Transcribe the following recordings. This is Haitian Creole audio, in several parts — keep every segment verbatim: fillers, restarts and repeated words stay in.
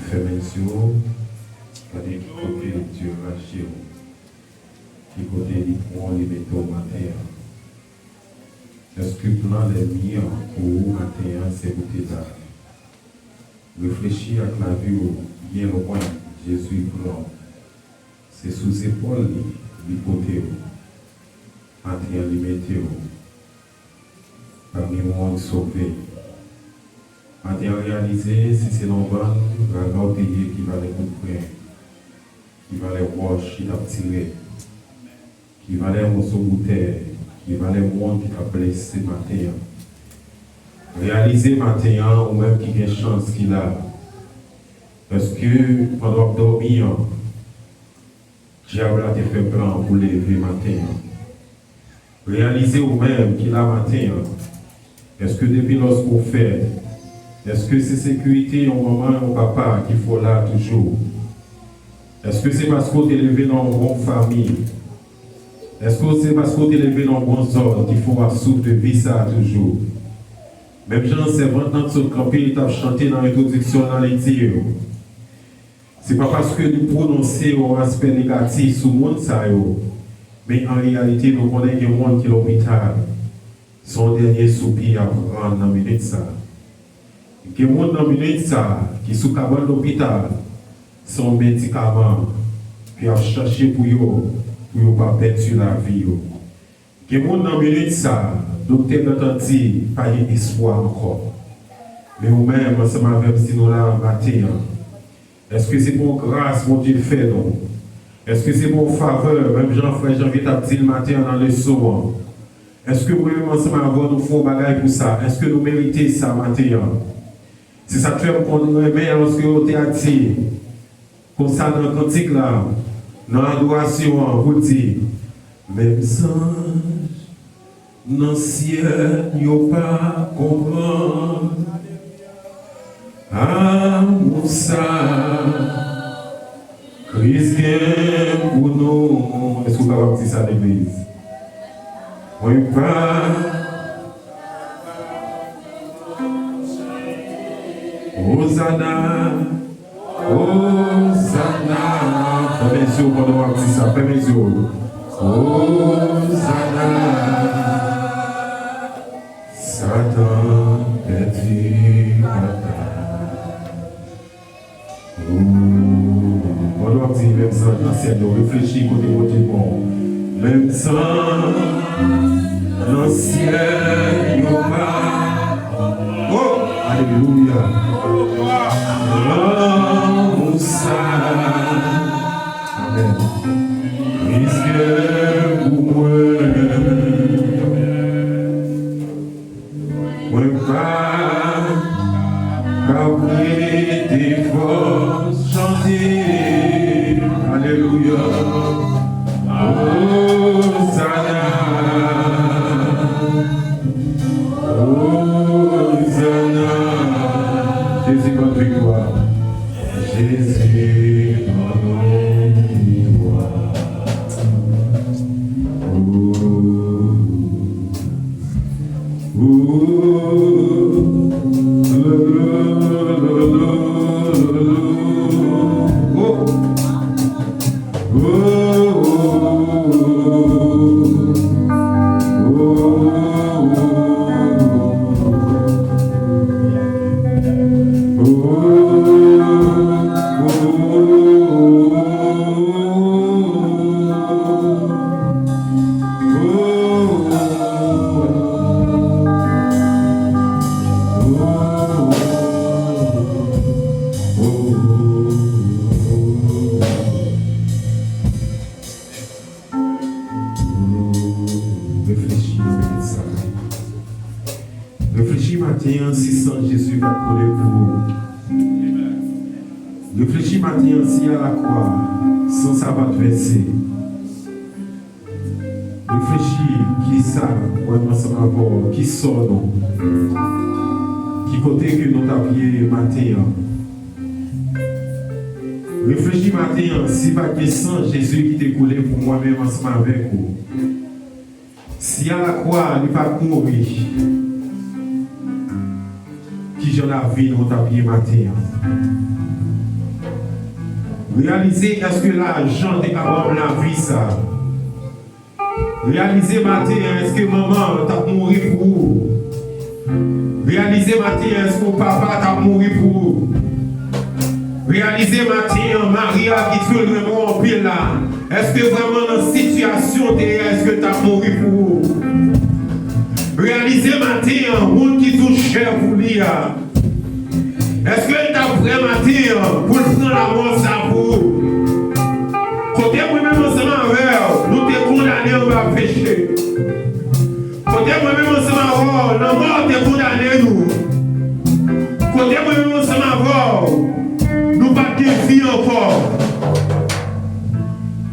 Fèmen zye w, gade ki kote Dye rache w, ki kote li pran w, li mete w maten an. Èske plan lènmi an pou ou maten an se pou te la? Reflechi ak lavi w byen lwen Jezi pran w. Se sou zepòl li, li pote w. Maten an li mete w pami moun sove. Maten an reyalize si se nan bann raga w te ye, ki valè kout pwen, ki valè wòch ki t ap tire, ki valè moso boutèy, ki valè moun ki t ap blese maten an. Reyalize maten an, ou menm ki gen chans ki la, èske pandan w ap dòmi an, dyab la te fè plan pou leve maten an? Reyalize ou menm ki la maten an, èske depi lòske w fèt, èske se sekirite yon manman, yon papa ki fè w la toujou? Èske se paske w te leve nan yon bon fanmi? Èske se paske w te leve nan yon bon zòn ki fè w ap souf de vi sa a toujou? Menm jan sèvant lan t sot kanpe, li t ap chante nan entwodiksyon l lan, li di yo, se pa paske nou pwononse yon aspè negatif sou moun sa yo, men an reyalite, nou konnen gen moun ki lopital. Se yon dènye soupi y ap rann nan minit sa a. Gen moun nan minit sa a ki sou kabann lopital, se yon medikaman ke y ap chache pou yo, pou yo pa pèdi lavi yo. Gen moun nan minit sa a, doktè gentan di pa gen espwa ankò. Men ou menm, ansanm avè m, si nou la maten an, èske se pa yon gras Bondye fè nou? Èske se pa yon favè, menm jan frè Janvier t ap di l maten an nan leson an? Èske mwen menm ansanm avè w nou fè yon bagay pou sa? Èske nou merite sa maten an? Se sa k fè m konn renmen lòske yo te ap di konsa nan kantik la, nan adorasyon an, pou l di, menm zanj nan syèl yo pa konprann amou sa Kris gen pou nou. Èske w kapab di sa, legliz? Mwen pa Ozana, Ozana. Fèmen zye w pandan w ap di sa. Fèmen zye w. Ozana. Satan pèdi batay. Pandan w ap di menm zanj nan syèl yo, reflechi kote Bondye pran w. Menm zanj nan syèl yo pa. Oh, alelouya. Lanmou sa. Amèn. Kris gen pou mwen. Mwen pa ka prete fòs chante. Alelouya. Ozana. Ozana. Jezi ban viktwa. Jezi ban nou viktwa. Oh. Reflechi nan minit sa a. Reflechi maten an si san Jezi pa t koule pou ou. Reflechi maten an si a lakwa san sa pa t vèse. Reflechi kisa mwen ansanm avè w, ki sò nou, ki kote ke nou t ap ye maten an. Reflechi maten an si pa t gen san Jezi ki te koule pou mwen menm ansanm avèk ou. Si a lakwa li pa t mouri, kijan lavi nou t ap ye maten an? Reyalize èske lajan te ka ba w lavi sa. Reyalize maten an èske manman an t ap mouri pou ou. Reyalize maten an èske yon papa t ap mouri pou ou. Reyalize maten an mari a ki di w l renmen w anpil la. Èske vrèman nan sitiyasyon w te ye a èske l t ap mouri pou ou. Reyalize maten an moun ki di w chè pou li a. Èske l t ap prè maten an pou l pran lanmò sa pou ou? Kote mwen menm ansanm avè w, nou te kondane anba peche. Kote mwen menm ansanm avè w, lanmò te kondane nou. Kote mwen menm ansanm avè w, nou pa t gen vi ankò.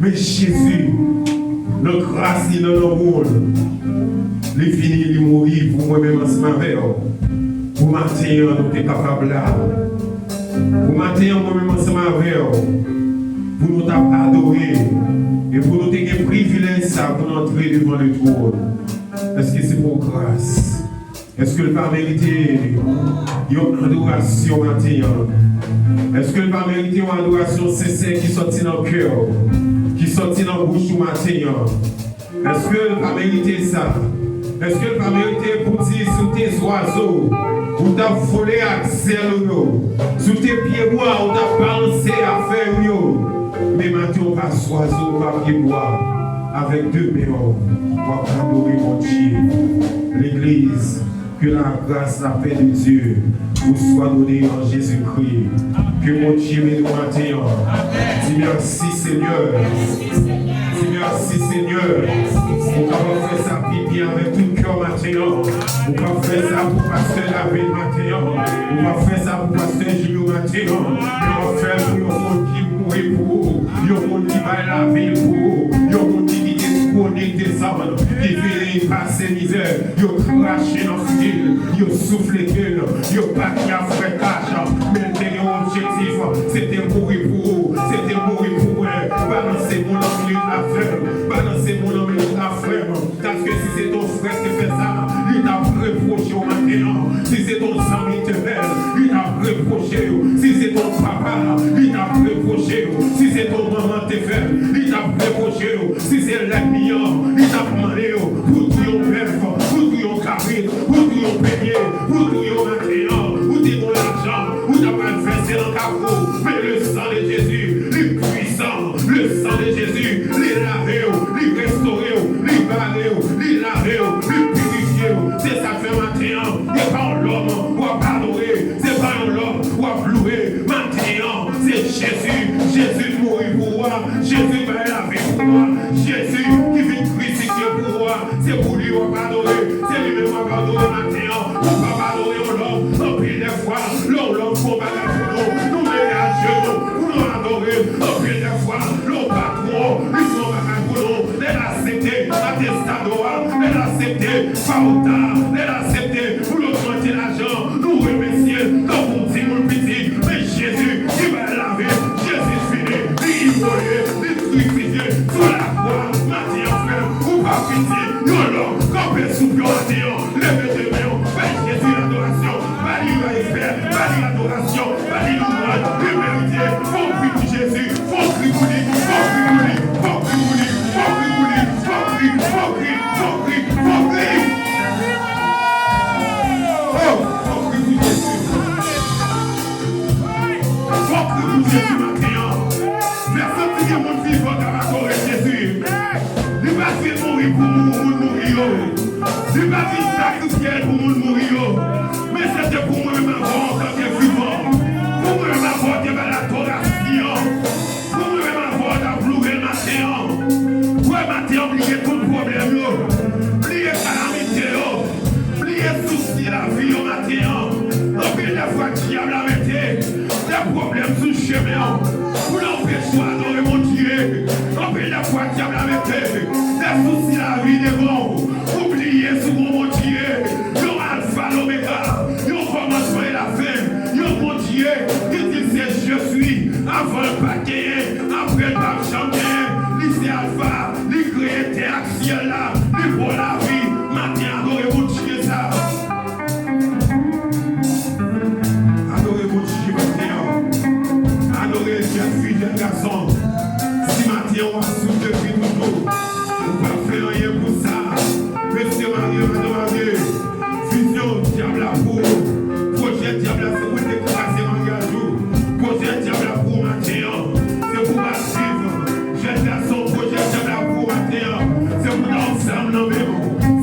Men Jezi, nan gras li, nan lanmou l, li vini, li mouri pou mwen menm ansanm avè w. Pou maten an, nou te kapab la. Pou maten an, mwen menm ansanm avè w, pou nou t ap adore, e pou nou te gen privilèj sa, pou nou antre devan le twòn. Èske se pou gras? Èske l pa merite yon adorasyon maten an? Èske l pa merite yon adorasyon sensè ki sòti nan kè w, ki sòti nan bouch ou maten an? Èske l pa merite sa? Èske l pa merite pou di si w te zwazo, ou t ap vole ak zèl ou yo? Si w te pyebwa, ou t ap balanse ak fèy ou yo? Men maten w pa zwazo, w pa pyebwa. Avèk de men w, w ap adore Bondye. Legliz, que la grâce, la paix de Dieu vous soit donnée en Jésus-Christ. Ke Bondye beni w maten an. Di mèsi, Senyè. Di mèsi, Senyè. Ou kapab fè sa pi byen avèk tout kè w maten an. Ou p ap fè sa pou pastè David maten an. Ou p ap fè sa pou pastè Julio maten an. Men w ap fè l pou yon moun ki mouri pou ou. Yon moun ki bay lavi l pou ou. Yon moun ki kite twòn li desann. Ki vini pase mizè. Yo krache nan figi l, yo souflete l, yo bat li ak frèkach, men l te gen yon objektif, se te mouri pou ou, se te mouri pou mwen. Balanse moun an minit la frè m, balanse moun an minit la frè m. Paske si se t on frè te fè sa, li t ap repwoche w maten an. Si se t on zanmi te fè l, li t ap repwoche w. Si se t on papa, li t ap repwoche w. Si se t on manman te fè l, li t ap repwoche w. Si se lènmi an, li t ap mande w pou touye yon bèf, pou touye yon kabrit, pou touye yon benyen, pou touye yon maten an, ou te gon lajan, ou ta pral vèse nan kafou. Men le sang de Jésus, li pwisan. Le sang de Jésus, li lave w, li restore w, li bare w, li lave w, li pirifye w. Se sa k fè maten an, e pa yon lòm w ap adore, se pa yon lòm w ap louwe. Maten an, se Jezi, Jezi mouri pou ou a, Jezi bay lavi pou ou a, Jezi ki vin krisifye pou ou a, se pou li w ap adore, se li menm w ap adore maten an. Ou p ap adore yon lòm. Anpil de fwa, lè yon lòm fè yon bagay pou nou, nou mete ajenou pou nou adore. Anpil de fwa, lè yon patwon li fè yon bagay pou nou, lè l aksepte atestado a, lè l aksepte fawota, lè l aksepte pou l ogmante lajan, nou remèsye l tankou yon timoun piti. Men Jezi ki bay lavi, Jezi fini, li imole, li krisifye sou lakwa. Maten an, frè m, ou pa piti. Yon lòm kanpe sou pye w maten an, leve de men w, bay Jezi ladorasyon, ba li respè, ba li adorasyon, ba li louwanj li merite. Fè yon kri pou Jezi. Fè yon kri pou li, fè yon kri pou li, fè yon kri pou li, fè yon kri pou li, fè yon kri, fè yon kri, fè yon kri, fè yon kri. Oh, fè yon kri pou Jezi. Fè yon kri pou Jezi maten an. Fè santi gen moun vivan k ap adore Jezi. Li pa vin mouri pou moun, moun mouri yo. Li pa vin sakrifye l pou moun mouri yo. Men se te pou mwen menm avè w antanke vivan. Pou mwen menm avè w te bay adorasyon. Pou mwen menm avè w t ap louwe l maten an. Wè maten an, bliye tout pwoblèm yo. Bliye kalamite yo. Bliye sousi lavi yo maten an. Anpil de fwa dyab la mete de pwoblèm sou chemen w pou l anpeche w adore Bondye. Anpil de fwa dyab la mete de sousi lavi devan w pou w bliye si w gon Bondye, yon Alfa Lomega, yon kòmansman e lafen, yon Bondye ki di l se Je suis, avan l pa t genyen, apre l p ap janm genyen, li se Alfa, li kreye tè ak syèl la, li ba w lavi. Maten, adore Bondye sa. Adore Bondye maten an. Adore l ki a fidèl Gason, si maten an w ap soufri toujou, ou p ap fè anyen pou sa. Mesye marye, madan marye, vizyon dyab la pou ou, pwojè dyab la se pou l te kraze maryaj ou. Pwojè dyab la pou ou maten an, se pou w pa viv. Jèn gason, pwojè dyab la pou ou maten an, se pou w ta yon zam nan men w,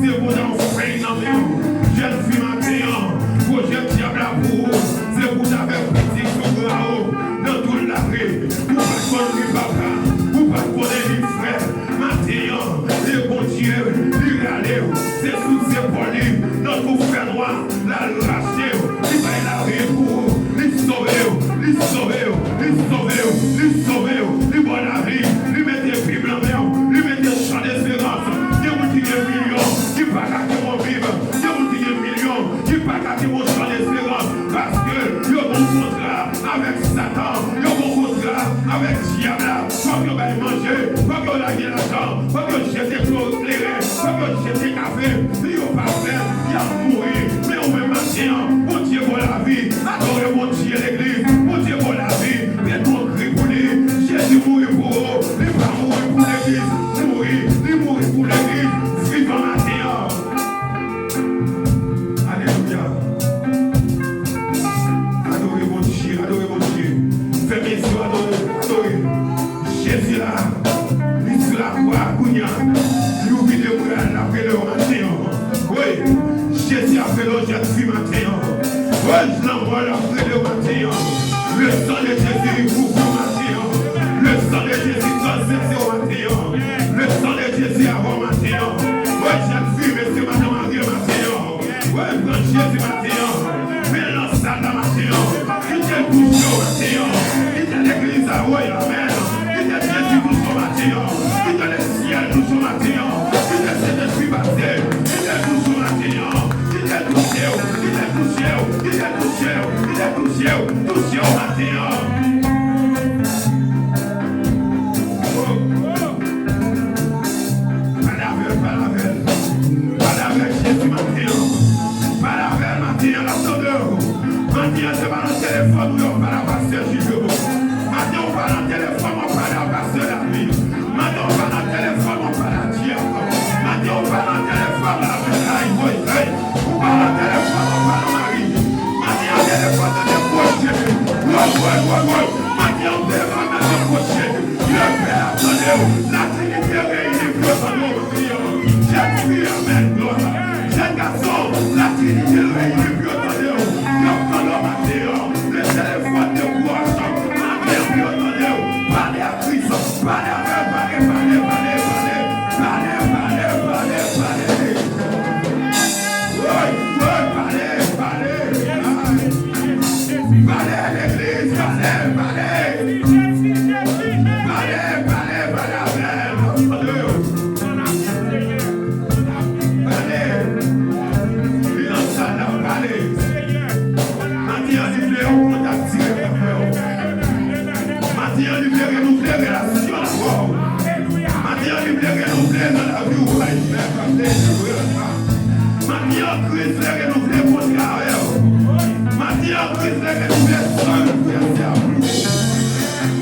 se pou w ta yon fèy nan men w. Jèn fi maten an, pwojè dyab la pou ou, se pou w ta fè pitit sou bra w nan tout lari. Ou pa t konn li papa, ou pa t konnen li frè. Maten an, e Bondye, li rale w. Se sou zepòl li, nan twou fènwa, l al rache w. Li bay lavi pou ou. Li sove w. Li sove w. Li sove w. Li sove w. Li ba w lavi. Li mete Bib nan men w. Li mete chan desperans. Gen moun ki gen milyon, ki pa ka gen yon Bib. Gen moun ki gen milyon, ki pa ka gen yon chan desperans. Paske yo gen yon kontra avèk Satan, yo gen yon kontra avèk dyab la. Fòk yo bay manje, fòk yo lage lajan, fòk yo jete dlo kleren, fòk yo jete kafe. Si yo pa fè, y ap mouri. Men ou menm maten an, Bondye ba w lavi. Adore Bondye legliz. Bondye ba w lavi. Mete yon kri pou li. Jezi mouri pou ou. Li pa mouri pou legliz. Mouri. Li mouri pou legliz. Vivan maten an. Alelouya. Adore Bondye, adore Bondye. Fèmen zye w, adore, adore. Jezi la, li sou lakwa kounye a. Li ouvri de bra l, l ap rele w maten an. Wi, Jezi ap rele w jèn fi maten an. Wi, lanmò l ap rele w maten an. Le sang de Jésus kouvri w maten an. Le sang de Jésus transvèse w maten an. Le sang de Jésus avè w maten an. Wi, jèn fi, mesye, madan marye maten an. Wi, pran Jezi maten an. Men nan sal la maten an. Kite l touche w maten an. Kite legliz la, woy, amèn. Kite Jezi touche w maten an. Kite lesyèl touche w maten an. Kite Sentespri pase. Kite l touche w maten an. Kite l touche w. Kite l touche w. Kite l touche w. Kite l touche w. Touche w maten an. Oh, oh. Pale avè l, pale avè l. Pale avè Jezi maten an. Pale avè l maten an, l ap tande w. Maten an, se pa nan telefòn ou ye w pale a pastè Jilbè. Maten an, ou pa nan telefòn ou pale a pastè David. Maten an, ou pa nan telefòn ou pale a dyab. Maten an, ou pa nan telefòn ou pale a, ay, woy, hey. Ou pa nan telefòn ou pale a mari. Maten an, telefòn nan te kwoche. Woy, woy, woy, woy. Maten an, telefòn nan te kwoche. Lepè ap tande w. Latrinite reyini pou yo tande w maten an. Jèn fi, amèn, glwa. Jèn gason, Latrinite reyini pou yo tande w. Y ap tande w maten an. Le telefòn de pwòch, maten an pou yo tande w. Pale a Kris, pale avè l, pale, pale, pale, pale. Pale, pale, pale, pale, pale. Woy, woy, pale, pale. Pale, legliz, pale, pale. Pale, pale, pale avè l. Pale. Li nan sal la, pale. Maten an, li vle yon kontak dirèk avè w. Maten an, li vle renouvle relasyon avè w. Maten an, li vle renouvle nan lavi w. Ay, mèt, mèt, mèt. Maten an, Kris vle renouvle kontra avè w. Maten an, Kris vle renouvle san l vèse a pou ou.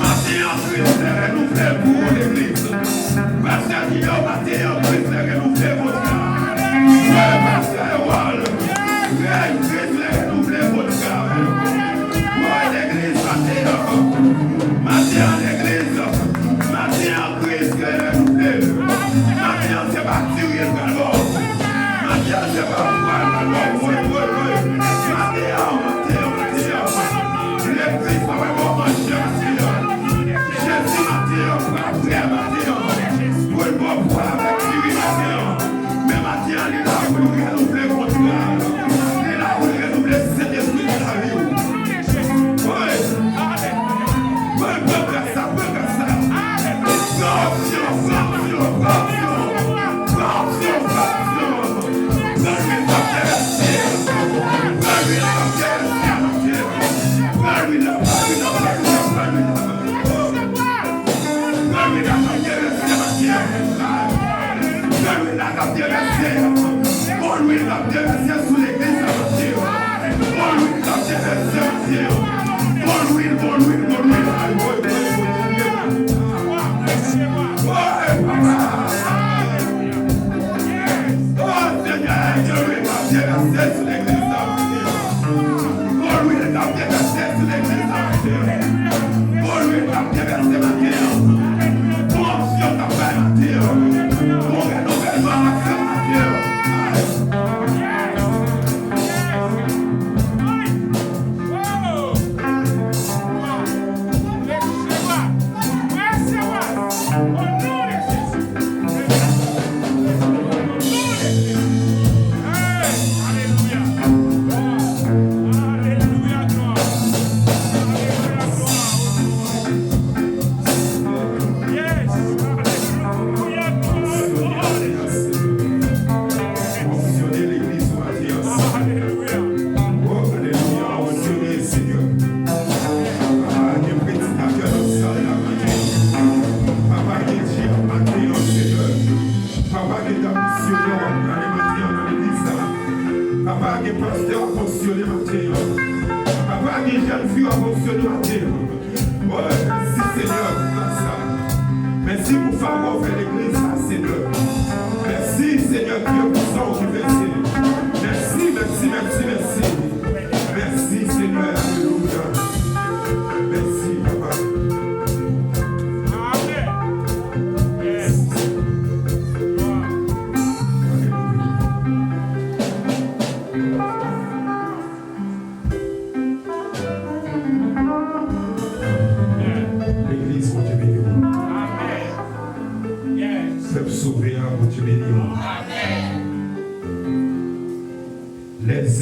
Maten an, Kris vle renouvle l pou ou, legliz. Pastè Gideon, maten an, Kris vle renouvle kontra. Wi, pastè Ewòl. Wi, Kris vle renouvle kontra avè w. Wi, legliz, maten an. Maten an, legliz. Maten an, Kris vle renouvle l. Maten an, se pa diri l pral ba w. Maten an, se pa pwa l pral ba w. Woy, woy, woy. Maten an, maten an, maten an. Legliz pa wè bon manje maten an. Jezi maten an, frape maten an. Pou l ba w pwa avèk diri maten an. Men maten an, li la pou l renouvle kontra. Li la pou l renouvle Sentespri nan lavi w. Woy! Woy, pran gras la, pran gras la. Pran onksyon, pran onksyon, pran onksyon. Pran onksyon, pran onksyon. Pran lwil k ap devèse. Pran lwil k ap devèse maten an. Pran lwil la, pran lwil la, pran lwil la, pran lwil la. Pran lwil la k ap devèse maten an. Pran lwil la k ap devèse. Bon lwil k ap devèse sou legliz la maten an. Bon lwil k ap devèse maten an. Bon lwil, bon lwil, bon lwil. Ay, woy, woy, woy, Bondye,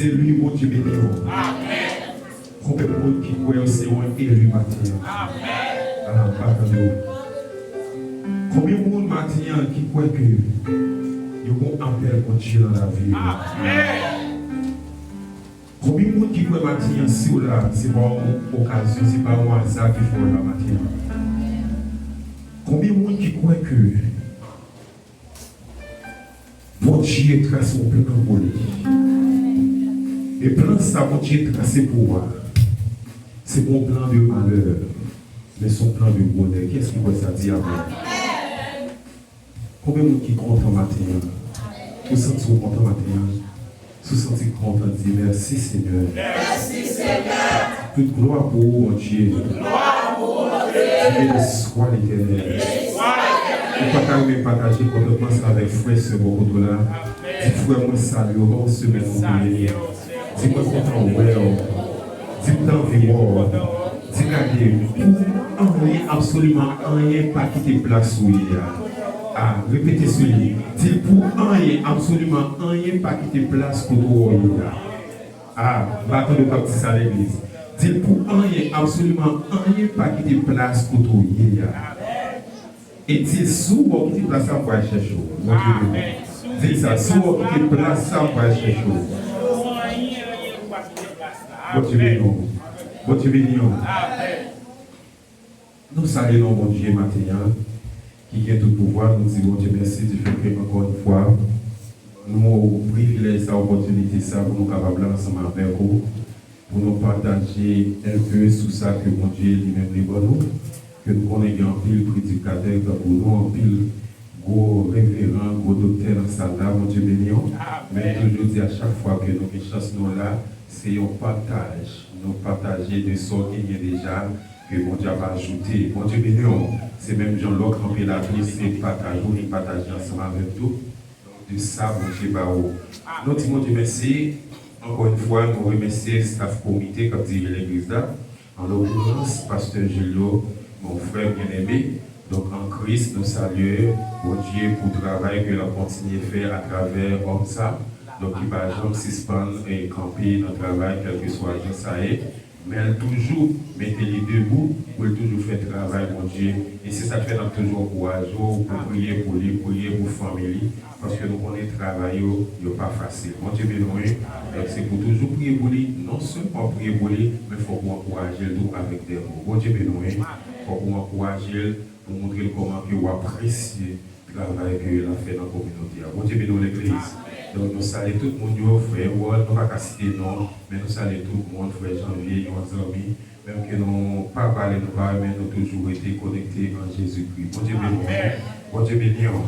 Eli, Bondye beni w. Konbyen moun ki kwè yo se yon eli maten an? Ah, m pa tande w. Konbyen moun maten an ki kwè ke yo gon apèl Bondye nan lavi yo? Konbyen moun ki kwè maten an, si w la, se pa yon okazyon, se pa yon aza ki fè w la maten an? Konbyen moun ki kwè ke Bondye trase yon plan pou li? E plan sa Bondye trase pou ou a, se pa yon plan de malè, men se yon plan de bonè. Kiyès ki kwè sa, di amèn. Konbyen moun ki kontan maten an? Ou santi w kontan maten an? Si w santi w kontan, di, mèsi, Senyè. Mèsi, Senyè. Tout glwa pou ou, Bondye. Tout glwa pou ou, Bondye. Di, beni swa Letènèl. Beni swa Letènèl. Ou pa ta renmen pataje kontantman sa avèk frè, sè bò kote w la? Di, frè, mwen salye w, bon semèn ou genyen. Di, mwen kontan wè w. Di, m t anvi wè w. Di, gade, pou anyen, absoliman anyen pa kite plas ou ye a. A, repete sou li. Di l pou anyen, absoliman anyen pa kite plas kote w ye a. A, m pa tande w k ap di sa legliz. Di l pou anyen, absoliman anyen pa kite plas kote w ye a. E di l, si w wè w kite plas sa, m pral chèche w. Bondye beni w. Di l sa, si w wè w kite plas sa, m pral chèche w. Bondye beni w. Bondye beni w. Nou salye non Bondye maten an, ki gen tout pouvwa. Nou di Bondye mèsi di fè ke ankò yon fwa, nou privilèj sa, opòtinite sa pou nou kapab la ansanm avèk ou, pou nou pataje enpe sou sa ke Bondye li menm li ban nou, ke nou konnen gen anpil predikatè tankou nou, anpil gwo reveran, gwo doktè nan sal la, Bondye beni w. Men toujou di a chak fwa ke nou gen chans nou la, se yon pataj. Nou pataje de sa w genyen deja, ke Bondye ap ajoute. Bondye beni w. Se menm jan lè w kanpe la tou, se pataj ou vin pataje ansanm avèk nou. Donk, de sa Bondye ba ou. Nou di Bondye mèsi. Ankò yon fwa, nou remèsye staff komite k ap dirije legliz la. An lokirans, pastè Julio, mon frè byeneme. Donk, an Kris, nou salye Bondye pou travay ke l ap kontinye fè atravè òm sa. Donk, ki pa janm sispann e kanpe nan travay, kèlkeswa jan sa ye. Men l toujou mete li debou pou l toujou fè travay Bondye. E se sa k fè n ap toujou ankouraje w pou priye pou li, priye pou fanmi li, paske nou konnen travay yo, yo pa fasil. Bondye beni w, wi. Donk, se pou toujou priye pou li, non sèlman priye pou li, men fòk ou ankouraje l tou avèk de mo. Bondye beni w, wi. Fòk ou ankouraje l, pou montre l kòman ke w apresye travay ke l ap fè nan kominote a. Bondye beni w, legliz. Donk, nou salye tout moun yo, frè Ewòl, nou pa ka site non, men nou salye tout moun, frè Janvier, yon zanmi, menm ke nou pa pale, nou pa wè, men nou toujou rete konekte an Jezikri. Bondye beni w. Bondye beni w.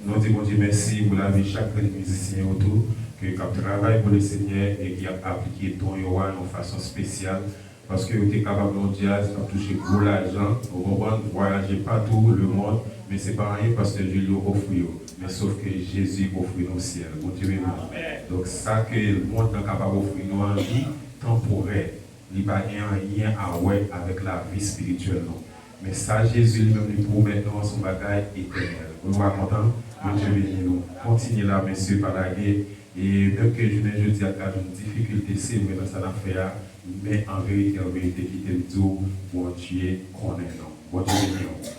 Nou di Bondye mèsi pou lavi chak grenn mizisyen yo tou, ke k ap travay pou Lesenyè e ki ap aplike don yo a yon fason espesyal. Paske yo te kapab nan yon djaz k ap touche gwo lajan, ou konprann, vwayaje patou lemonn, men se pa anyen pastè Julio ofri yo, men sof ke Jezi ofri nou syèl. Bondye beni w. Donk, sa ke lemonn nan kapab ofri nou an, li tanporè, li pa gen anyen a wè avèk lavi espirityèl nou. Men sa Jezi li menm li pwomèt nou an, se yon bagay etènèl. Ou pa kontan? Bondye beni nou. Kontinye la, mesye, pa lage. E menm ke jounen jodi a, n ka jwenn difikilte, se vre, nan sa n ap fè a, men an verite, an verite, kite m di w, Bondye konnen nou. Bondye beni w.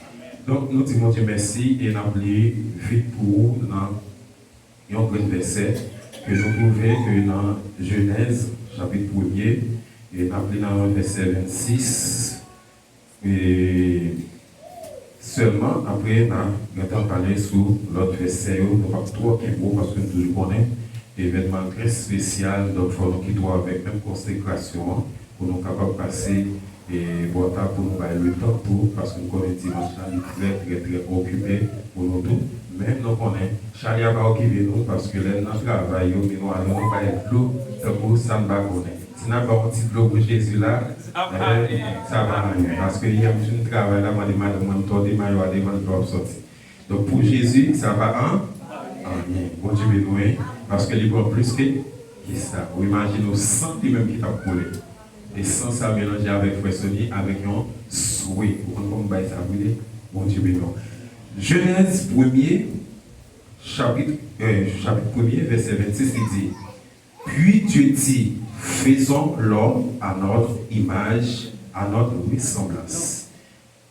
Donk, nou di Bondye mèsi e n ap li vit pou ou nan yon grenn vèsè ke nou twouve ke nan Jenèz, chapit premye, e n ap li nan vèsè vennsis, e sèlman, apre, n a gentan pale sou lòt vèsè yo. Nou p ap twò kenbe w, paske nou toujou konnen evènman trè espesyal, donk, fò nou kite w avèk menm konsekrasyon an, pou nou kapab pase, e, bò tab, pou nou bay letan tou, paske nou konnen dimanch la, li trè, trè, trè okipe pou nou tou. Men nou konnen, chali a pa okipe nou, paske lè n nan travay yo, men nou ale, nou bay dlo, tankou sa n pa konnen. Si n ap ba yon ti dlo pou Jezi la, sa pa anyen. Paske yè m fin travay la, mande madanm mwen, m tòde mayo a devan l, dlo ap sòti. Donk, pou Jezi, sa pa an-, anyen. Bondye beni w, wi, paske li pran plis ke, ke sa. Ou imajine w san li menm ki t ap koule. E san sa melanje avèk frè Sony, avèk yon swe. Ou konn kòman bagay sa brile? Bondye beni w. Jenèz premye, chapit, eh, chapit premye, vèsè vennsis, li di, Puis Dieu dit, faisons l'homme à notre image, à notre ressemblance,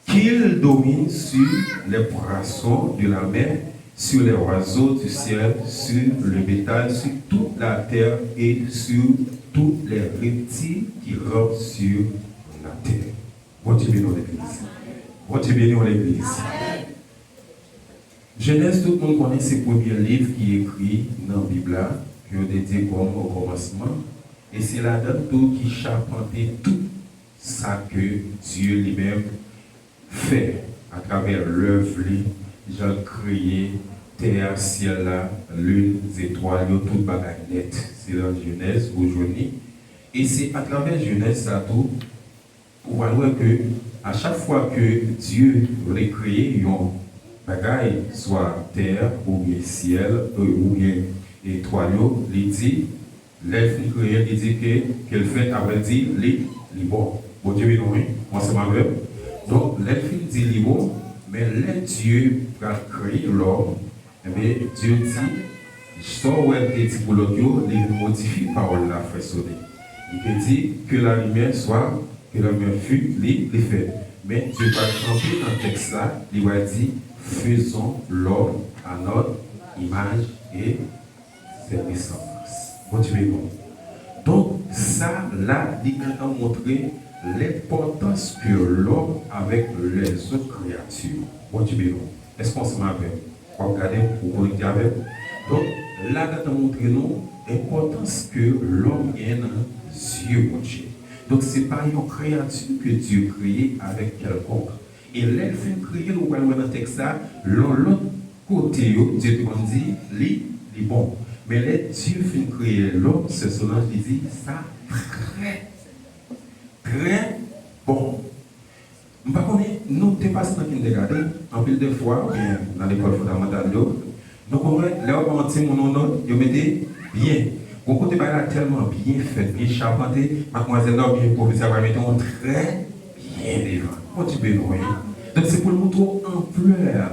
qu'il domine sur les poissons de la mer, sur les oiseaux du ciel, sur le bétail, sur toute la terre et sur tous les reptiles qui rampent sur la terre. Bondye beni w legliz. Bondye beni w legliz. Jenèz, tout moun konnen se premye liv ki ekri nan Bib la, ke yo dedye kòm okòmansman, e se ladan l tou ki chapante tout sa ke Dye li menm fè atravè lèv li, jan l kreye tè a, syèl la, lin, zetwal yo, tout bagay nèt. Se nan Jenèz ou jwenn li. E se atravè Jenèz sa tou ou pral wè ke a chak fwa ke Dye vle kreye yon bagay, swa tè oubyen syèl, e, oubyen etwal yo, li di, lè l fin kreye, li di ke, ke l fèt, apre l di, li, li bon. Bondye beni w, wi, w ansanm avè m. Donk, lè l fin di li bon, men lè Dye pral kreye lòm, Ebyen, Dye di, sa w wè l te di pou lòt yo, li vin modifye pawòl la, frè Sony. Li te di, que la lumière soit, que la lumière fût, li, li fèt. Men, Dye pa kanpe nan tèks la, li va di, faisons l'homme à notre image et ses ressemblances. Bondye beni w. Donk, sa la, li gentan montre lenpòtans ke lòm avèk lèzòt kreyati. Bondye beni w. Èske w ansanm avè m? W ap gade m, ou konekte avè m? Donk, la gentan montre nou enpòtans ke lòm gen nan zye Bondye. Donk, se pa yon kreyati ke Dye kreye avèk kèlkonk. E lè l fin kreye l, ou pral wè nan tèks la, lòt, lòt kote yo, Dye te konn di, li, li bon. Men lè Dye fin kreye lòm, sè Solange, li di, sa trè, trè bon. M pa konnen, nou te pase nan kindergarten, anpil de fwa, oubyen nan lekòl fondamantal yo, nou konn wè, lè yo ba yon timoun yon nòt, yo mete byen. Gon kote bagay la tèlman byen fèt, byen chapante, madmwazèl la oubyen pwofesè a va mete yon trè byen devan. Bondye beni w, wi. Donk, se pou l montre w anplè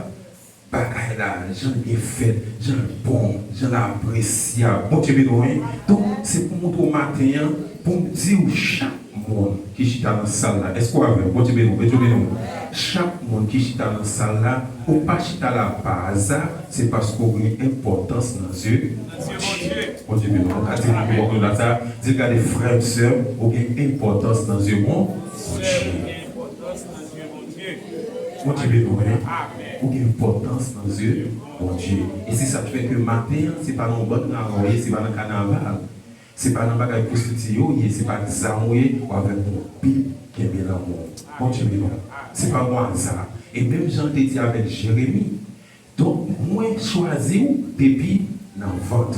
bagay la, jan l byen fèt, jan l bon, jan l apresyab. Bondye beni w, wi. Donk, se pou montre w maten an, pou m di w chak moun ki chita nan sal la, èske w avè m? Bondye beni w, Bondye beni w. Chak moun ki chita nan sal la, ou pa chita la pa aza, se paske w gen enpòtans nan zye Bondye. Bondye beni w. Ou ka di moun ki bò kote w la sa, di l, gade frè m, sè m, ou gen enpòtans nan zye Bon-, Bondye. Bondye beni w, wi. Ou gen enpòtans nan zye Bondye. E se sa k fè ke maten an, se pa nan yon bann raran w ye, se pa nan kanaval, se pa nan bagay pwostitiye w ye, se pa zam w ye, w avèk yon Bib kenbe nan men w. Bondye beni w. Se pa yon aza. E menm jan l te di avèk Jeremi, donk, mwen chwazi w depi nan vant.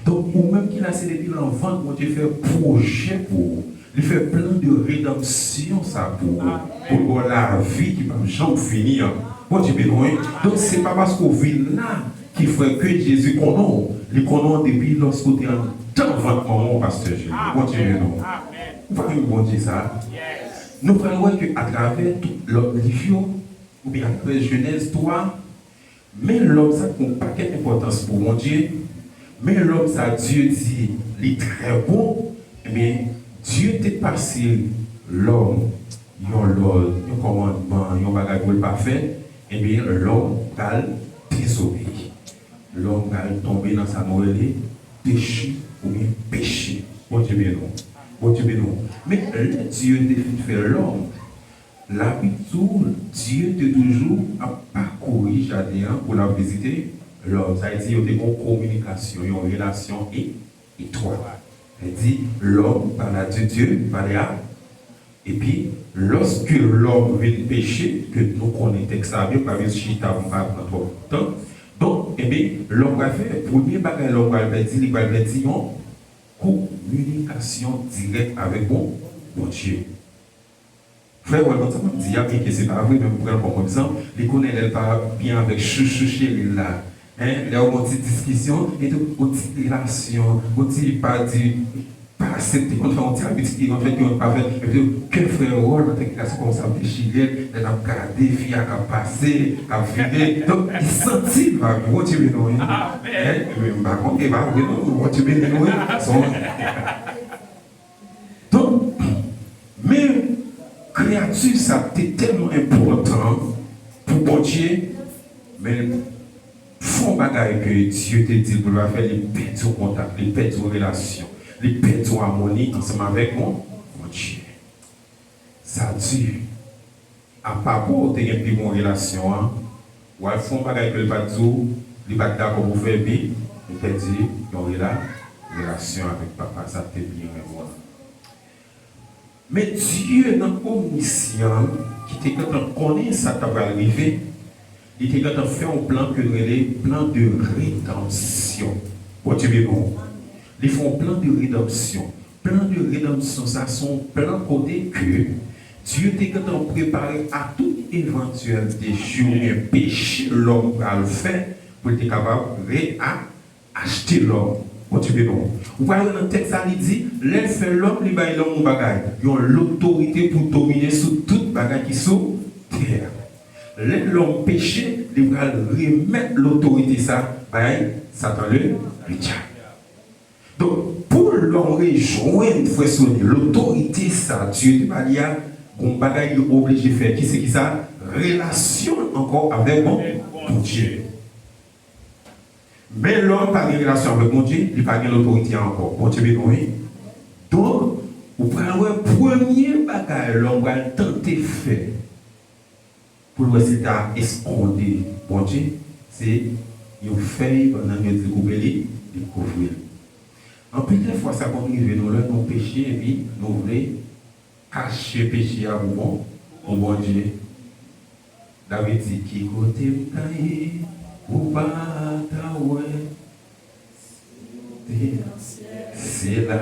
Donk, ou menm ki la, se depi nan vant Bondye fè pwojè pou ou. Li fè plan de redanmsyon sa pou ou. Pou l ba w lavi ki p ap janm fini an. Bondye beni w, wi. Donk, se pa paske w vin la ki fè ke Jezi konnen w. Li konnen w depi lòske w te anndan vant manman w, pastè Jezi. Bondye beni w. Ou pa renmen Bondye sa? Nou pral wè ke atravè tout lòt liv yo, oubyen atravè Jenèz twa, men lòm sa ki gen yon pakèt enpòtans pou Bondye, men lòm sa Dye di li trè bon, ebyen, Dye te pase lòm yon lòd, yon kòmandman, yon bagay pou l pa fè, ebyen, lòm pral dezobeyi. Lòm pral tonbe nan sa nou rele dechi oubyen peche. Bondye beni w. Bondye beni w. Men lè Dye te fin fè lòm, Labib di w, Dye te toujou ap pakouri jaden an pou l ap vizite lòm. Sa vle di, yo te gen yon kominikasyon, yon relasyon e-, etwat. Sa vle di, lòm pale a Dye, Dye pale a. Epi, lòske lòm vin peche, ke nou konnen tèks la byen, m pa vin chita pou m pa pran twòp tan. Donk, ebyen, lòm pral fè, premye bagay lòm pral pèdi, li pral pèdi yon kominikasyon dirèk avèk Bon-, Bondye. Frè, w wè, konn sa m ap di a, byenke se pa vre, men m pran l kòm egzanp, li konnen lè l pa byen avèk chouchou cheri l la. Hein, lè yo gen yon ti diskisyon, e tou, yon ti relasyon, yon ti pa di, pa aksepte, konn fè yon ti abitid ki konn fèt, ki konn pa fèt, epi tou, kè frè Erol, nan tèt li, se kòmsi ap dechire l, lè l ap gade fi a k ap pase, k ap vini. Donk, li santi l pa byen. Bondye beni w, wi. Amèn. Wi, m pa konn, e pa vre non, Bondye beni w, wi. Donk, men kreyati sa te tèlman enpòtan pou Bondye, men fè yon bagay ke Dye te di l pou l pa fè, li pèdi yon kontak, li pèdi yon relasyon, li pèdi yon amoni ansanm avèk Bon, Bondye. Sa di, apa pou w te gen pi bon relasyon an, w al fè yon bagay ke l pa t di w, li pa t dakò pou w fè, epi li pèdi yon rela, relasyon avèk papa sa k te byen renmen w lan. Men Dye nan omnisyan ki te gentan konnen sa t ap pral rive, li te gentan fè yon plan ke l rele plan de redanmsyon. Bondye beni w. Li fè yon plan de redanmsyon. Plan de redanmsyon sa se yon plan kote ke Dye te gentan prepare a tout evantyèl dechirman, peche lòm pral fè pou l te kapab re a achte lòm. Bondye beni w. Ou pral wè nan tèks la, li di, lè l fè lòm, li bay lòm yon bagay, yon lotorite pou domine sou tout bagay ki sou tè a. Lè lòm peche, li pral remèt lotorite sa bay Satan le, le dyab. Donk, pou lòm rejwenn, frè Sony, lotorite sa Dye te ba li a, gon bagay li oblije fè. Ki se ki sa? Relasyon ankò avèk Bon, Bondye. Men lòm pa gen relasyon avèk Bondye, li pa gen lotorite a ankò. Bondye beni w, wi. Donk, ou pral wè premye bagay lòm pral tante fè pou l wè si l ta eskonde Bondye, se yon fèy, pandan yo di koupe li, li kouvri l. Anpil de fwa, sa konn rive nou lè nou peche epi nou vle kache peche a pou Bon, pou Bondye. David di, ki kote m ta ye pou w pa ta wè? Se la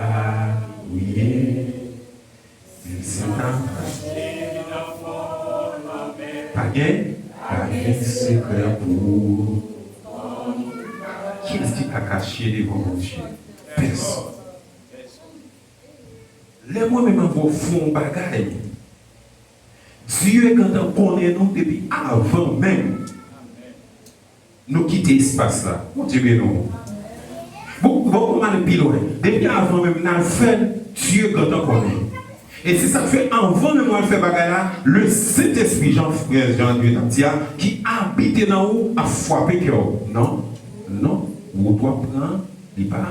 ou ye. Men si w ta pa gen, pa gen sekrè pou ou. Kiyès ki ka kache devan Bondye? Pèsonn. Lè mwen menm avè w fè yon bagay, Dye gentan konnen nou depi avan menm nou kite espas la. Bondye beni w. Bon, bon, pou m ale pi lwen. Depi avan menm n al fè l, Dye gentan konnen. E se sa k fè, anvan menm w al fè bagay la, le Sentespri, jan frè Jean André t ap di a, ki abite nan ou, ap frape kè w. Non, non, wout w ap pran, li pa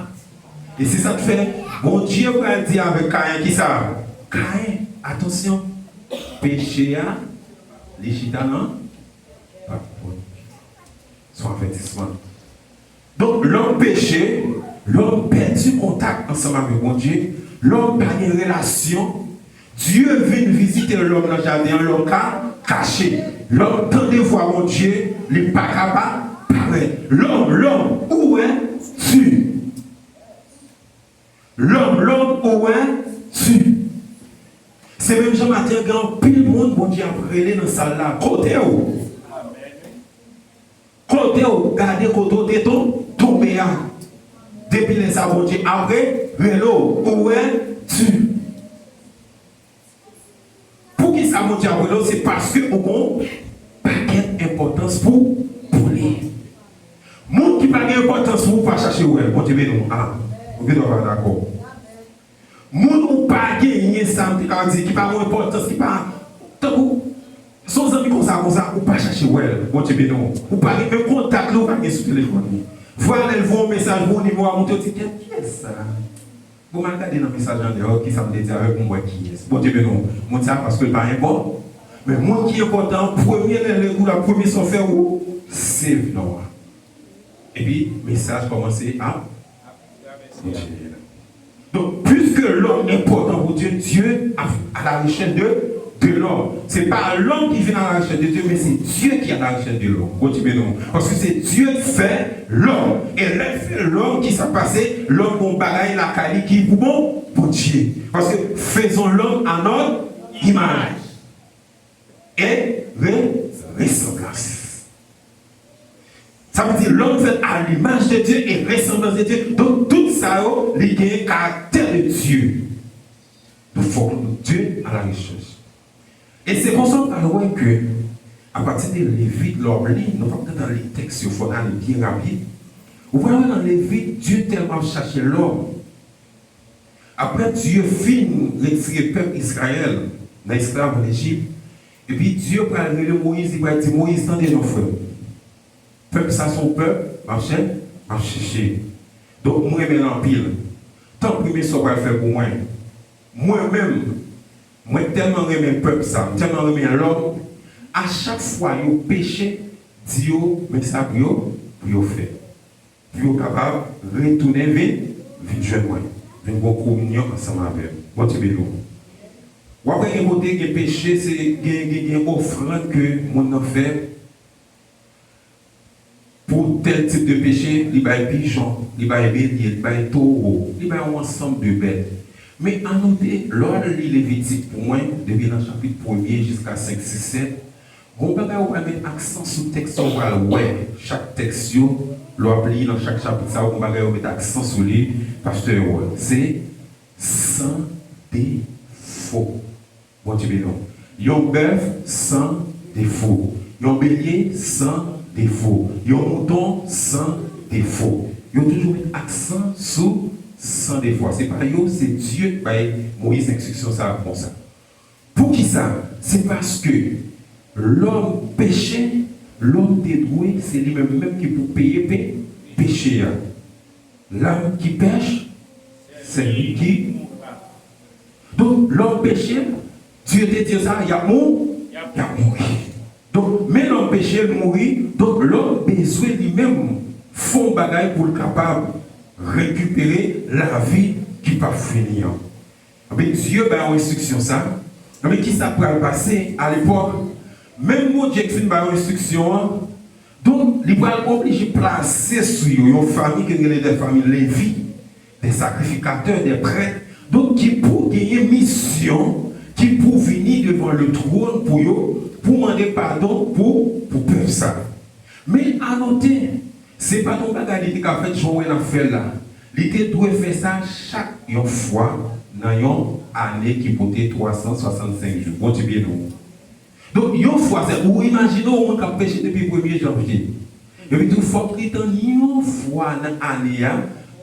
E se sa k fè Bondye pral di avèk Kayen kisa? Kayen, atansyon, peche a, li chita nan pa pòt. Se yon avètisman. Donk, lòm peche, lòm pèdi kontak ansanm avèk Bondye, lòm pa gen relasyon, Dye vin vizite lòm nan jaden an, lòm ka kache. Lòm tande vwa Bondye, li pa ka pa parèt. Lòm, lòm, où es-tu? Lòm, lòm, où es-tu? Se menm jan maten an, gen anpil moun Bondye ap rele nan sal la. Kote w? Kote w? Gade kote w te ton-, tonbe a. Depi lè sa, Bondye ap re-, rele w. Où es-tu? Poukisa Bondye ap rele w? Se paske ou gon pakèt enpòtans pou, pou li. Moun ki pa gen enpòtans pou ou pa chache wè l. Bondye beni w. A, ou gen dwa pa dakò. Moun ou pa genyen, sa m te ka di, ki pa gon enpòtans, ki pa, tankou, se yon zanmi konsa, konsa, ou pa chache wè l. Bondye beni w. Ou pa gen menm kontak li, ou pa gen sou telefòn li. Vwa lè l voye yon mesaj pou ou, nimewo a monte, ou di, "Kiyès sa?" Bon, m al gade nan mesaj anlè yo, kisa m te di avèk ou, m wè kiyès. Bondye beni w. Moun sa, paske l pa enpò-, men moun ki enpòtan, premye lè, lè ou la, premye sa w fè, ou save non an. Epi, mesaj kòmanse ap kontinye la. Donk, puiske lòm enpòtan pou Dye, Dye a, à la recherche de, de l'homme. Se pa lòm ki vin à la recherche de Dieu, men se Dye ki à la recherche de l'homme. Bondye beni w. Paske se Dye k fè lòm. E lè l fè lòm, ki sa k pase? Lòm gon bagay lakay li ki pou bon, Bondye. Paske faisons l'homme à notre image et re-, ressemblance. Sa vle di, l'homme fait à l'image de Dieu et ressemblance de Dieu. Donk, tout sa yo, li gen karaktè de Dieu. Donk, fòk nou Dieu à la recherche. E se konsa w pral wè ke, apati de Levit, lè w ap li, nou p ap gentan li tèks yo, fò n ale byen rapid. Ou pral wè nan Levit, Dieu tèlman ap chache lòm. Apre Dieu fin retire pèp Izrayèl nan esklav an Ejip, epi Dieu pral rele Moyiz, li pral di, Moyiz, tande non, frè m. Pèp sa se yon pèp m ap chè, m ap chèche. Donk, mwen renmen l anpil. Tanpri, men sa w pral fè pou mwen. Mwen menm, mwen tèlman renmen pèp sa, m tèlman renmen lòm, a chak fwa yo peche, di yo, men sa pou yo, pou yo fè. Pou yo kapab retounen vin, vin jwenn mwen. Vin gon kominyon ansanm avè m. Bondye beni w. W ap wè gen kote, gen peche, se, gen, gen, gen ofrann ke moun nan fè. Pou tèl tip de peche, li bay pijon, li bay belye, li bay towo, li bay yon ansanm de bèt. Men anote, lè w al li Levitik pou mwen, depi nan chapit premye jiska senk, sis, sèt, gon bagay ou pral met aksan sou tèks yo, ou pral wè chak tèks yo, lè w ap li nan chak chapit sa yo, gon bagay ou met aksan sou li, pastè Erol. Se san defo. Bondye beni w. Yon bèf san defo. Yon belye san defo. Yon mouton san defo. Yo toujou met aksan sou san defo a. Se pa yo, se Dye ki bay Moyiz enstriksyon sa a konsa. Poukisa? Se paske lòm peche, lòm te dwe, se li menm menm ki pou peye pe, peche a. L'âme qui pèche, c'est lui qui. Donk, lòm peche, Dye te di sa, y ap mou, y ap mouri. Donk, men lòm peche, l mouri. Donk, lòm bezwen li menm fè yon bagay pou l kapab rekipere lavi ki p ap fini an. Ebyen, Dye bay yon enstriksyon sa. Ebyen, kisa k pral pase alepòk? Menm Bondye k fin bay yon enstriksyon an, donk, li pral oblije plase sou yo yon fanmi ke n rele de fanmi Levi, de sakrifikatè, de prèt, donk, ki pou genyen misyon, ki pou vini devan le twòn pou yo, pou mande padon pou, pou pèp sa. Men anote, se pa t yon bagay li te ka fè jan w wè n ap fè l la. Li te dwe fè sa chak yon fwa nan yon ane ki pote twa san swasannsenk jou. Bondye beni w. Donk, yon fwa, se ou imajine w, yon moun k ap peche depi premye janvye. Epi tou, fòk li tann yon fwa nan ane a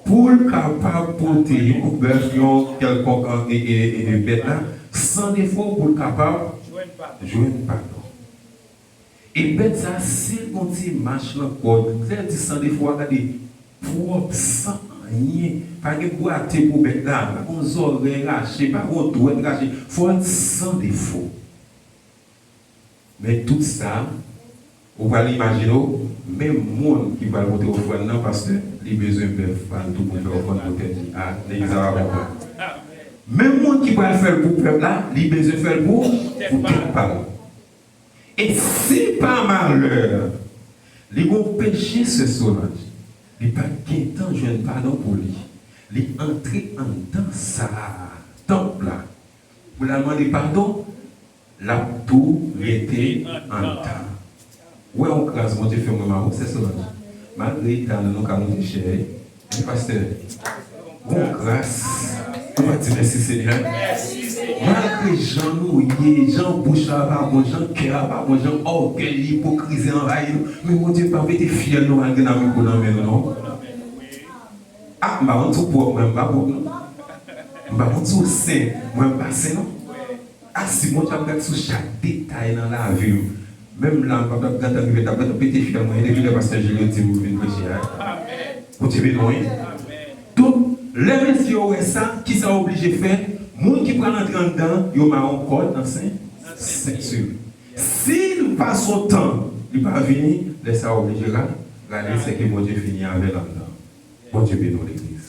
pou l kapab pote yon bèf, yon kèlkonk, e, e, e, e, bèt la, san defo pou l kapab jwenn padon. E bèt sa, si l gon ti mach nan kò l, lè l di san defo a, gade, pwòp, san anyen. Pa gen bwate pou bèt la, pa gon zòrèy rache, pa gon dwèt rache. Fò l san defo. Men tout sa, ou pral imajine w, menm moun ki pral pote ofrann nan, pastè, li bezwen bèf pa l tou pou l fè ofrann pou tèt li. A, legliz la pa konprann. Menm moun ki pral fè l pou pèp la, li bezwen fè l pou, pou tèt pa l. E si pa malè, li gon peche, sè Solange, li pa t gentan jwenn padon pou li. Li antre anndan sa a, tanp la, pou l al mande padon, l ap tou rete anndan. Ou wè yon gras Bondye fè mwen, maman, sè Solange. Malgre eta nou, nou ka moute chè, wi. Men pastè, yon gras. Nou pa di mèsi, Senyè. Malgre jan nou ye, jan bouch la pa bon, jan kè a pa bon, jan ògèy, ipokrizi anvayi nou, men Bondye pa mete fyèl nou al gen nan mikwo nan men nou, non. A, m pa konn si w pwòp, mwen m pa pwòp, non. M pa konn si w sen, mwen m pa sen, non. A, si Bondye ap gad sou chak detay nan lavi w, menm la, m p ap t ap gentan rive, t ap gentan pete fyèl mwen, depi lè pastè Julio di m vin preche a. Bondye beni w, wi. Donk, lè mesye yo wè sa, kisa yo oblije fè? Moun ki pral antre anndan, yo mare yon kòd nan sen, senti. Si l pase yon tan, li pa vini, lè sa a oblije ra-, rale, sèke Bondye fini avè l anndan. Bondye beni w, legliz.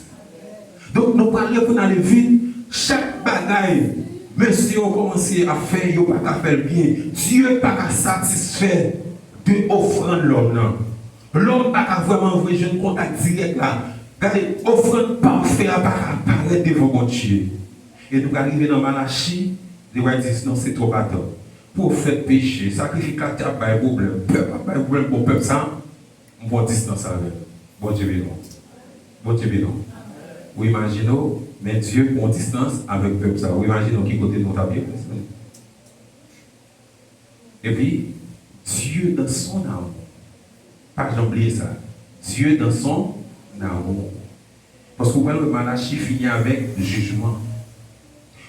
Donk, nou pral li pou n ale vit. Chak bagay mesye yo kòmanse ap fè, yo pa ka fè l byen. Dye pa ka satisfè de ofrann lòm nan. Lòm pa ka vrèman vre jwenn kontak dirèk la. Gade, ofrann pafè a pa ka parèt devan Bondye. E nou pral rive nan Malachi, li pral di, non, se twòp atann. Pwofèt peche, sakrifikatè ap bay pwoblèm, pèp ap bay pwoblèm, bon, pèp sa, m pran distans avè l. Bondye beni w. Bondye beni w. Ou imajine w, Men Dye pran distans avèk pèp sa. Ou imajine w ki kote nou t ap ye, mezanmi. Epi, Dieu dans son amour. Pa janm bliye sa. Dieu dans son amour. Paske w pral wè Malachi fini avèk jijman.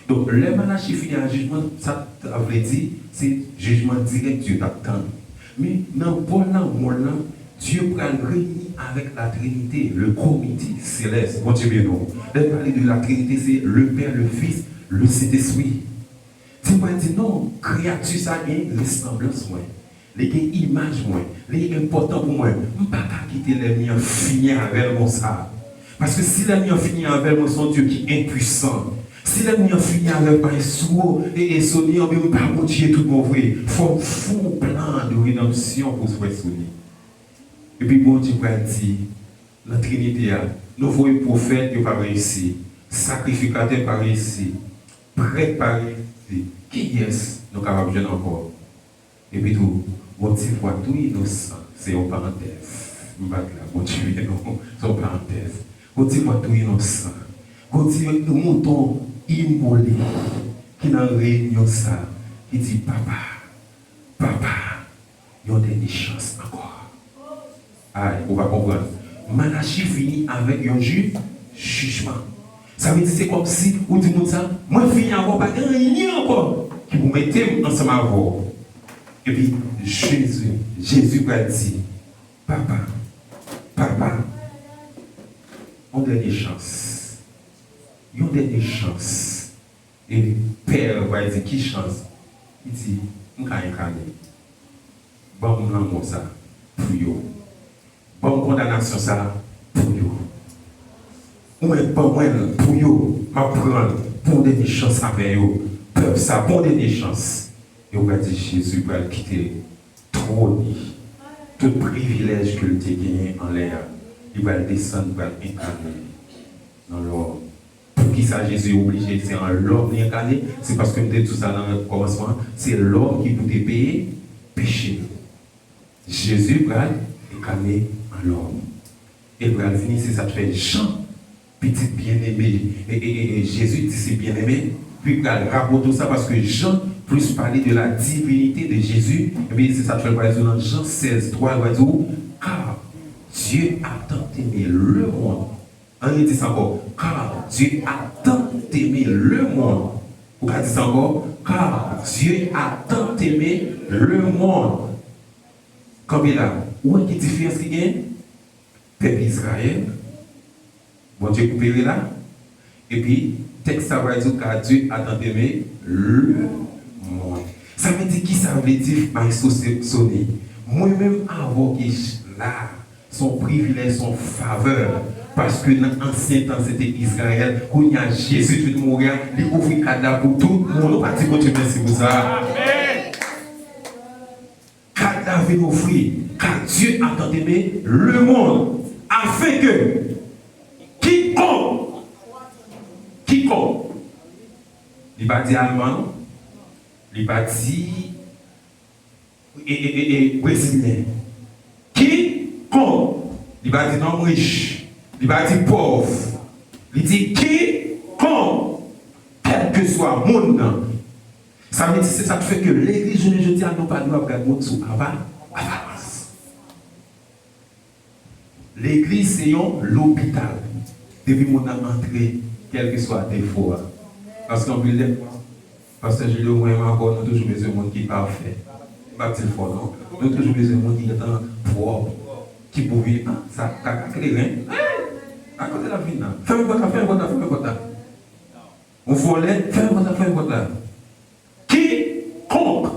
Donk, lè Malachi fini avèk jijman, sa, sa vle di, se jijman dirèk Dye t ap tann. Men, nan bò lanmò l lan, Dye pral reyini avèk la Trinité, le comité céleste. Bondye beni w. Lè l pale de la Trinité, se le Père, le Fils, le Sentespri. Dye pral di, non, kreyati sa gen resanblans mwen. Li gen imaj mwen. Li enpòtan pou mwen. M pa ka kite lènmi an fini avè l konsa. Paske si lènmi an fini avè l, mwen se yon Dye ki enpwisan. Si lènmi an fini avè l, pa sou e, e Sony, anben m pa Bondye tout bon vre. Fò m fè yon plan de redanmsyon pou frè Sony. Epi Bondye pral di, nan Trinite a, nou voye pwofèt, yo pa reyisi. Sakrifikatè pa reyisi. Prèt pa reyisi. Kiyès nou kapab jwenn ankò? Epi tou, yon ti vwa tou inosan, se yon parantèz. M pa t la, Bondye beni w, se yon parantèz. Yon ti vwa tou inosan. Yon ti mouton imole ki nan reyinyon sa, ki di, papa, papa, yon dènye chans ankò. Ay, ou pa konprann. Malachi fini avèk yon ji, jijman. Sa vle di se kòmsi ou di moun sa, mwen fini avè w, pa gen anyen ankò ki pou mete m ansanm avè w. Epi Jezi, Jezi pral di, papa, papa, yon dènye chans. Yon dènye chans. E pè a pral di, ki chans? Li di, m ka enkane. Ban m lanmò sa pou yo. Ban m kondanasyon sa pou yo. Ou mèt ban mwen l pou yo. M ap pran l pou yon dènye chans avè yo. Pèp sa, pou yon dènye chans. E ou pral di, Jezi pral kite twòn li. Tout privilèj ke l te genyen anlè a, li pral desann, li pral enkane nan lòm. Poukisa Jezi oblije se an lòm li enkane? Se paske m te di w sa nan kòmansman, se lòm ki pou te peye peche nou. Jezi pral enkane an lòm. E l pral vini, se sa k fè Jan, pitit byeneme, e, e, e, e Jezi, disip byeneme, li pral rapòte w sa, paske Jan plis pale de la divinite de Jezi, ebyen, se sa k fè l pral di w nan Jan sèz twa, l pral di w, car Dieu a tant aimé le monde. Ann redi sa ankò. Car Dieu a tant aimé le monde. Ou ka di sa ankò. Car Dieu a tant aimé le monde. Kanpe la. Ou wè ki diferans ki gen? Pèp Izrayèl, Bondye koupe re la. Epi, tèks sa pral di w, car Dieu a tant aimé le monde. Sa vle di, ki sa vle di, Maestro Sony? Mwen menm avè w ki la, se yon privilèj, se yon favè. Paske nan ansyen tan, se te Izrayèl. Kounye a, Jezi vin mouri a, li ouvri kad la pou tout moun. Nou pa di Bondye mèsi pou sa? Kad la vin ouvri. Car Dieu a tant aimé le monde, afin que quiconque, quiconque, li pa di alman, non. Li pa di e, e, e, e, brezilyen. Quiconque, li pa di nonm rich, li pa di pòv, li di quiconque, kèlkeswa moun nan. Sa vle di se sa k fè ke legliz jounen jodi a, nou pa dwe ap gad moun sou apa-, aparans. Legliz se yon lopital. Depi moun nan antre, kèlkeswa defo a. Paske anpil de fwa, Pastè Julio, mwen menm avè w, nou toujou bezwen moun ki pafè. M p ap di l fò non. Nou toujou bezwen moun ki gentan pwòp, ki pou vin, ah, sa kaka kleren. Hey! A kote l ap vin nan? Fèmen pòt la, fèmen pòt la, fèmen pòt la. Yon vòlè, fèmen pòt la, fèmen pòt la. Quiconque.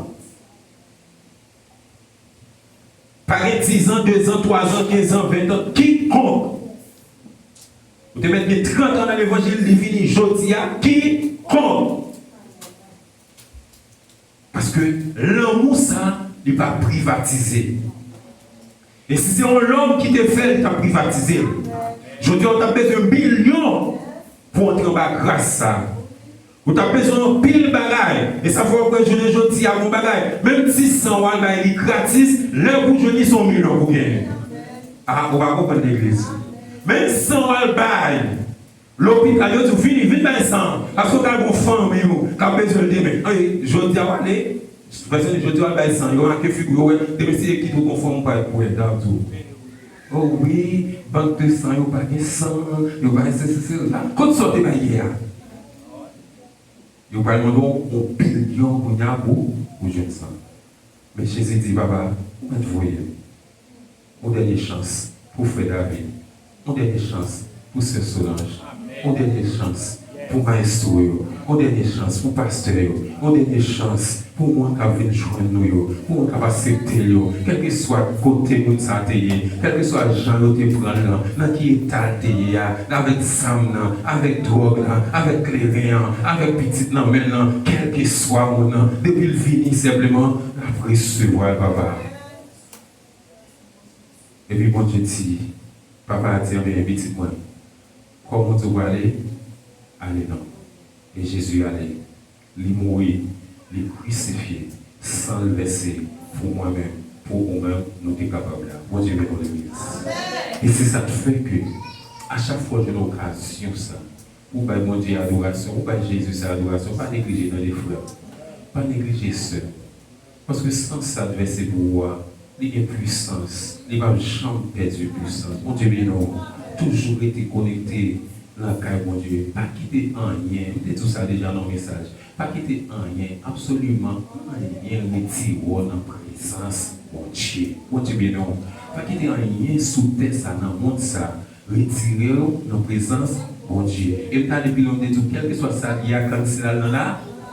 Pa gen dizan, dezan, twazan, kenzan, ventan, kikonk. Ou te mèt gen trant an nan levanjil, li vini jodi a, kikonk. Paske lanmou sa, li pa privatize. E si se yon lòm ki te fè l, li t ap privatize l. Jodi a, ou t ap bezwen milyon pou antre anba gras sa. Ou t ap bezwen anpil bagay. E sa fè w ap wè jounen jodi a gon bagay. Menm ti san w al bay li gratis, lè w pou jwenn li se yon milyon pou genyen. A, ou pa konprann legliz. Menm san w al bay, Lopital, yo di w, "Vini, vin bay san an, paske w ka gen yon fanmi w k ap bezwen l demen." Anyen, jodi a w ale, pèsonn jodi a w al bay san, yo make figi w, yo wè, demen se ekip ou gon fanmi w pa pou wè, y ap di w, "O wi, bank de san yo pa gen san, yo pa gen sesi, sela." Kot sa w te bay yè a? Yo pral mande w yon bilyon kounye a pou ou jwenn san. Men Jezi di, "Papa, ou mèt voye m. Yon dènye chans pou frè David. Yon dènye chans pou sè Solange. Yon dènye chans pou mayestwo yo. Yon dènye chans pou pastè yo. Yon dènye chans pou moun k ap vin jwenn nou yo. Pou moun k ap aksepte l yo. Kèlkeswa kote moun sa a te ye. Kèlkeswa jan yo te pran l lan. Nan ki eta l te ye a. Avèk zam nan. Avèk dwòg lan. Avèk kleren an. Avèk pitit nan men l lan. Kèlkeswa moun nan. Depi l vini senpleman, l ap resevwa l, papa." Epi Bondye di, papa a di, "Anben, pitit mwen, kòm ou di w prale, ale non." E Jezi ale, li mouri, li krisifye, san l vèse pou mwen menm, pou ou menm, nou te kapab la. Bondye beni w, legliz. E se sa k fè ke, a chak fwa w jwenn okazyon sa, ou bay Bondye adorasyon, ou bay Jezi sa adorasyon, pa neglije, tande frè m. Pa neglije sè m. Paske san sa t vèse pou ou a, li gen pwisans, li p ap janm pèdi pwisans. Bondye beni w. Toujou rete konekte lakay Bondye. Pa kite anyen, m te di w sa deja nan yon mesaj, pa kite anyen, absoliman anyen retire w nan prezans Bondye. Bondye beni w. Pa kite anyen sou tè sa, nan mond sa, retire w nan prezans Bondye. E m t ale pi lwen, m te di w, kèlkeswa sa l ye a, kann se l al nan la,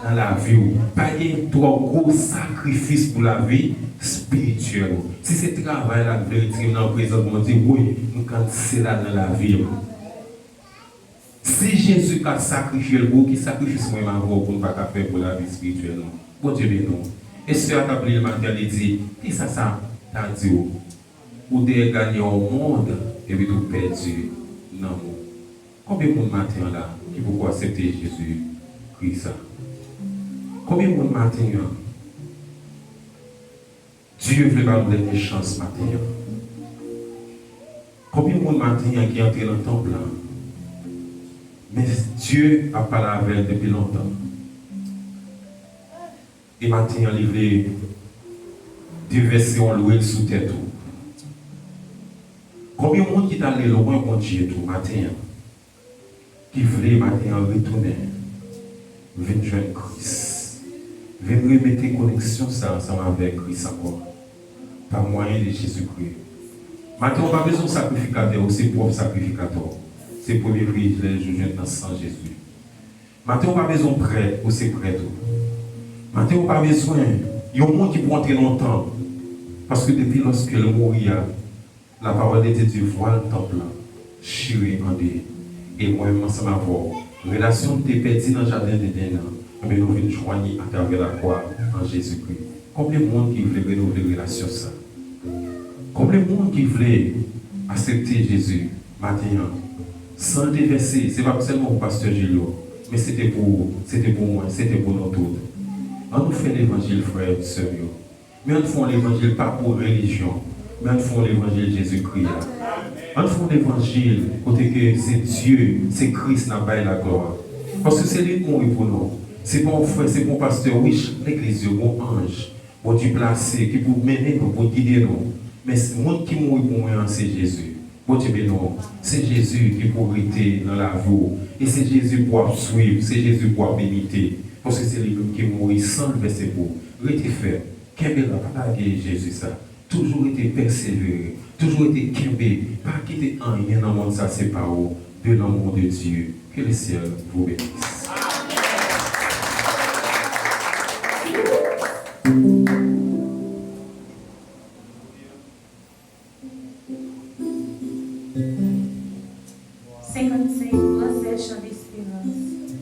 nan lavi w. Pa gen twò gwo sakrifis pou lavi espirityèl ou. Si se travay la k vle retire m nan prezans Bondye, wi, m kann se l al nan lavi m. Si Jezi ka sakrifye l pou ou, ki sakrifis mwen menm avè w pou n pa ka fè pou lavi espirityèl nou? Bondye beni w. E sè a k ap li l maten an, li di, kisa sa ta di w? Ou dèyè ganye yon mond, epi tou pèdi nanm ou. Konbyen moun maten an la ki poko aksepte Jezi Kris sa? Konbyen moun maten an Dye vle ba nou dènye chans maten an? Konbyen moun maten an ki antre nan tanp lan? Men Dye ap pale avè l depi lontan. E maten an, li vle devèse yon lwil sou tèt ou. Konbyen moun ki t ale lwen Bondye tou maten an, ki vle maten an retounen, vin jwenn Kris, vin remete koneksyon sa ansanm avèk Kris ankò, pa mwayen de Jezikri. Maten an, ou pa bezwen sakrifikatè, ou se pwòp sakrifikatè w. Se premye privilèj ou jwenn nan san Jezi. Maten ou pa bezwen prèt, ou se prèt ou. Maten ou pa bezwen yon moun ki pou antre nan yon tanp. Paske depi lòske l mouri a, lapawòl de Dye di vwal tanp lan chire an de. E mwen menm ansanm avè w, relasyon n te pèdi nan jaden Eden an, enben nou vin jwenn li atravè lakwa an Jezikri. Konbyen moun ki vle renouvle relasyon sa? Konbyen moun ki vle aksepte Jezi maten an? San l te vèse, se pa sèlman pou pastè Julio, men se te pou ou, se te pou mwen, se te pou nou tout. Ann nou fè levanjil, frè m, sè m yo. Men ann fè yon levanjil pa pou relijyon, men ann fè yon levanjil Jezikri a. Ann fè yon levanjil kote ke se Dye, se Kris n ap bay laglwa. Paske se li k mouri pou nou. Se pa yon frè, se pa yon pastè, wi, chak legliz yo gon anj Bondye plase ki pou mennen nou, pou gide nou. Men s- moun ki mouri pou mwen an, se Jezi. Bondye beni w. Se Jezi ki pou rete nan lavi w. E se Jezi pou w ap swiv, se Jezi pou w ap imite. Paske se li menm ki mouri san l vèse pou ou. Rete fèm. Kenbe la, pa lage Jezi sa. Toujou rete pèsevere. Toujou rete kenbe. Pa kite anyen nan mond sa separe w de l'amour de Dieu. Que le ciel vous bénisse. Senkannsenk, Gran Sè Chan Desperans.